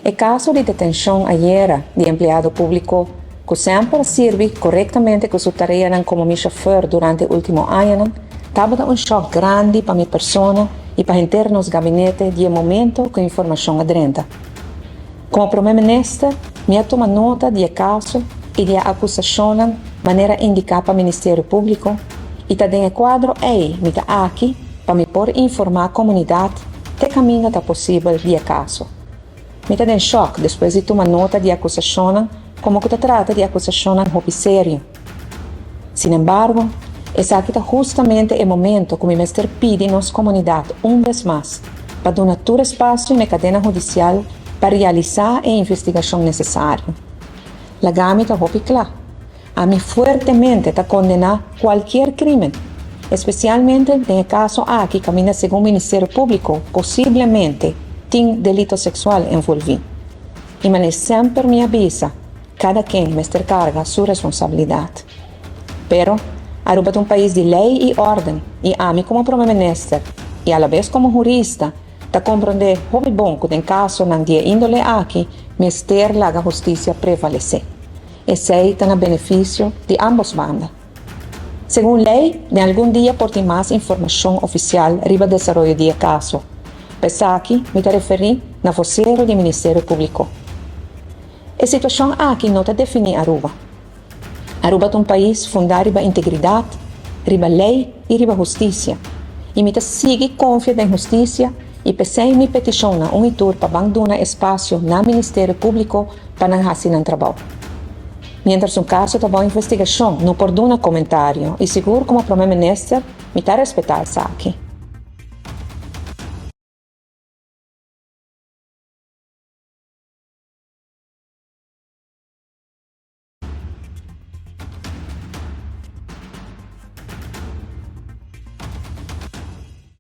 E kaso di detenshon ayera di empleado públiko ku semper a sirbi korektamente ku su tareanan komo mi shofèr durante último añanan, tabata un shòk grandi pa mi persona i pa henter nos gabinete di e momento ku informashon a drenta. Komo Promé Minister mi a tuma nota di e kaso i di e akusashonnan manera indiká pa Ministerio Públiko i ta den e kuadro ei mi ta aki pa mi por informá komunidat te kaminda ta posibel di e kaso. Mi ta den shòk despues di tuma nota di e akusashonnan komo ku ta trata di akusashonnan hopi serio. Sinembargo, esaki ta hustamente e momento ku mi mester pidi nos komunidat un bes mas pa duna tur espasio na e kadena hudisial pa realisá e investigashon nesesario. Laga mi ta hopi kla, ami fuertemente ta kondená kualkier krímen, espesialmente den e kaso aki kaminda segun Ministerio Públiko posiblemente tin delito seksual envolví. I manera semper mi a bisa, Kada ken mester karga su responsabilidat. Pero, Aruba ta un pais di lei i órden i ami komo Prome Minister i alabes komo hurista ta komprondé hopi bon ku den kasonan di e índole aki mester laga hustisia prevalesé. Esei ta na benefisio di ámbos banda. Segun lei, den algun dia por tin mas informashon ofisial riba desaroyo di e kaso. Pa esaki mi ta referí na vosero di Ministerio Públiko. E situashon aki no ta definí Aruba. Aruba ta un pais fundá riba integridat, riba lei i riba hustisia. I mi ta sigui konfia den hustisia i p'esei mi petishon na un i tur pa ban duna espasio na Ministerio Públiko pa nan hasi nan trabou. Miéntras un kaso ta bou investigashon no por duna komentario i sigur komo Prome Minister mi ta respetá esaki.